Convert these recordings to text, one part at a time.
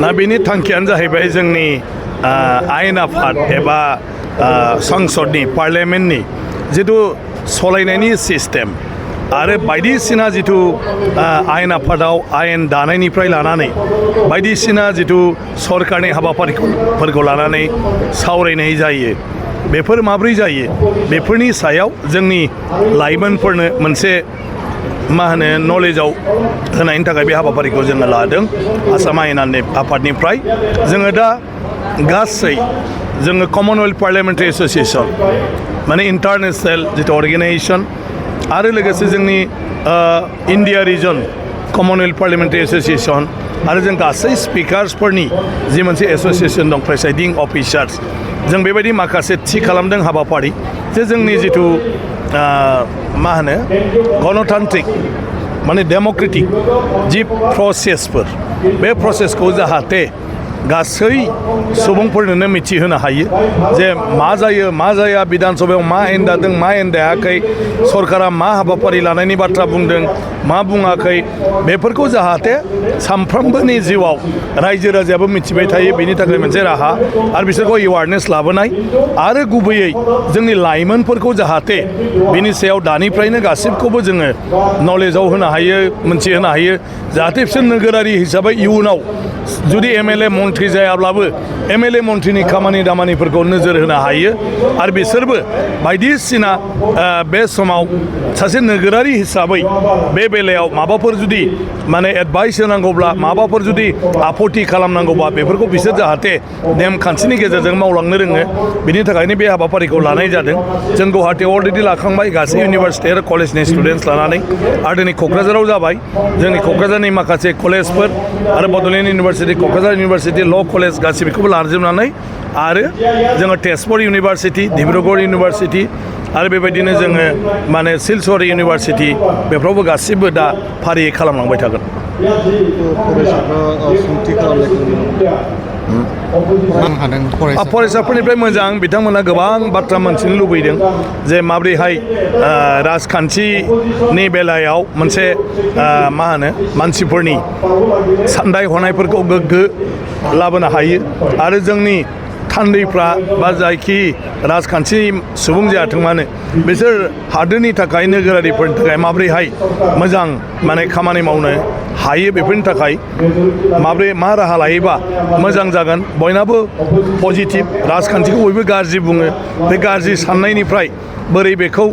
दा बेनि थांखियानो जाहैबाय जोंनि आयेन आफाद एबा संसदनि पार्लियामेन्टनि जिथु सलायनायनि सिस्टेम आरो बायदिसिना जिथु आयेन आफादाव आयेन दानायनिफ्राय लानानै बायदिसिना जिथु सरकारनि हाबाफारिफोरखौ लानानै सावरायनाय जायो बेफोर माब्रै जायो बेफोरनि सायाव जोंनि लाइमोनफोरनो मोनसे नलेजाव होनायनि थाखाय बे हाबाफारिखौ जोङो लादों आसाम आयेन आफादनिफ्राय जोङो दा गासै जोङो कमनवेल्थ पार्लियामेन्टारि एस'सिएशन माने इन्टारनेशनेल जिथु अर्गेनाइजेशन आरो लोगोसे जोंनि India region Commonwealth parliamentary association आरो जों गासै स्पिकार्सफोरनि जि मोनसे एस'सिएशन दं प्रेसाइडिं अफिसार्स जों बेबायदि माखासे थि खालामदों हाबाफारि जे जोंनि जिथु गणतान्त्रिक माने डेम'क्रेटिक जि प्रसेसफोर बे प्रसेसखौ जाहाथे गासै सुबुंफोरनो मिथिहोनो हायो जे मा जायो मा जाया बिधान सभायाव मा आयेन दादों मा आयेन दायाखै सरकारा मा हाबाफारि लानायनि बाथ्रा बुंदों मा बुङाखै बेफोरखौ जाहाथे सानफ्रोमबोनि जिउआव रायजो राजायाबो मिथिबाय थायो बेनि थाखाय मोनसे राहा आरो बिसोरखौ एवारनेस लाबोनाय आरो गुबैयै जोंनि लाइमोनफोरखौ जाहाथे बिनि सायाव दानिफ्रायनो गासिबखौबो जोङो नलेजाव होनो हायो मोनथिहोनो हायो जाहाथे बिसोर नोगोरारि हिसाबै इयुनाव जुदि एमएलए मन्थ्रि जायाब्लाबो एमएलए मन्थ्रिनि खामानि दामानिफोरखौ नोजोर होनो हायो आरो बिसोरबो बायदिसिना बे समाव सासे नोगोरारि हिसाबै बे बेलायाव माबाफोर जुदि एडभाइस होनांगौब्ला माबाफोर जुदि आपत्ति खालामनांगौबा बेफोरखौ बिसोर जाहाथे नेमखान्थिनि गेजेरजों मावलांनो रोङो बिनि थाखायनो बे हाबाफारिखौ लानाय जादों जों गुवाहाटीआव अलरेडि लाखांबाय गासै इउनिभार्सिटि आरो कलेजनि स्टुडेन्टस लानानै आरो दिनै क'क्राझाराव जाबाय जोंनि क'क्राझारनि माखासे कलेजफोर आरो बड'लेण्ड इउनिभार्सिटि क'क्राझार इउनिभार्सिटि ल' कलेज गासिबोखौबो लाजोबनानै आरो जोङो तेजपुर इउनिभार्सिटि डिब्रुगड़ इउनिभार्सिटि आरो बेबायदिनो जोङो सिलचर इउनिभार्सिटि बेफोरावबो गासिबो दा फारियै खालामलांबाय थागोन फरायसाफोरनिफ्राय मोजां बिथांमोना गोबां बाथ्रा मोनथिनो लुबैदों जे माब्रैहाय राजखान्थिनि बेलायाव मोनसे मानसिफोरनि साननाय हनायफोरखौ गोग्गो लाबोनो हायो आरो जोंनि थान्दैफ्रा बा जायखि राजखान्थि सुबुं जायाथों मानो बिसोर हादोरनि थाखाय नोगोरारिफोरनि थाखाय माब्रैहाय मोजां खामानि मावनो हायो बेफोरनि थाखाय माब्रै मा राहा लायोबा मोजां जागोन बयनाबो पजिटिभ राजखान्थिखौ बयबो गाज्रि बुङो बे गाज्रि साननायनिफ्राय बोरै बेखौ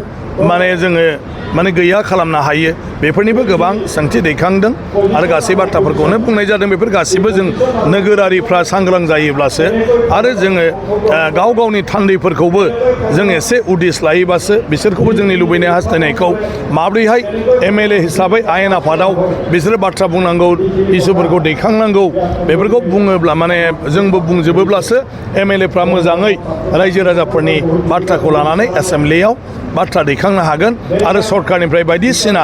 जोङो गैया खालामनो हायो बेफोरनिबो गोबां सोंथि दैखांदों आरो गासै बाथ्राफोरखौनो बुंनाय जादों बेफोर गासिबो जों नोगोरारिफ्रा सांग्रां जायोब्लासो आरो जोङो गाव गावनि थान्दैफोरखौबो जों एसे उदिस लायोबासो बिसोरखौबो जोंनि लुबैनाय हास्थायनायखौ माब्रैहाय एमएलए हिसाबै आयेन आफादाव बिसोरो बाथ्रा बुंनांगौ इसुफोरखौ दैखांनांगौ बेफोरखौ बुङोब्ला जोंबो बुंजोबोब्लासो एमएलएफ्रा मोजाङै रायजो राजाफोरनि बाथ्राखौ लानानै एसेम्ब्लियाव बाथ्रा दैखांनो हागोन आरो सरकारनिफ्राय बायदिसिना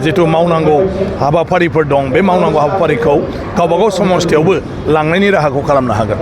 जिथु मावनांगौ हाबाफारिफोर दं बे मावनांगौ हाबाफारिखौ गावबागाव समस्थियावबो लांनायनि राहाखौ खालामनो हागोन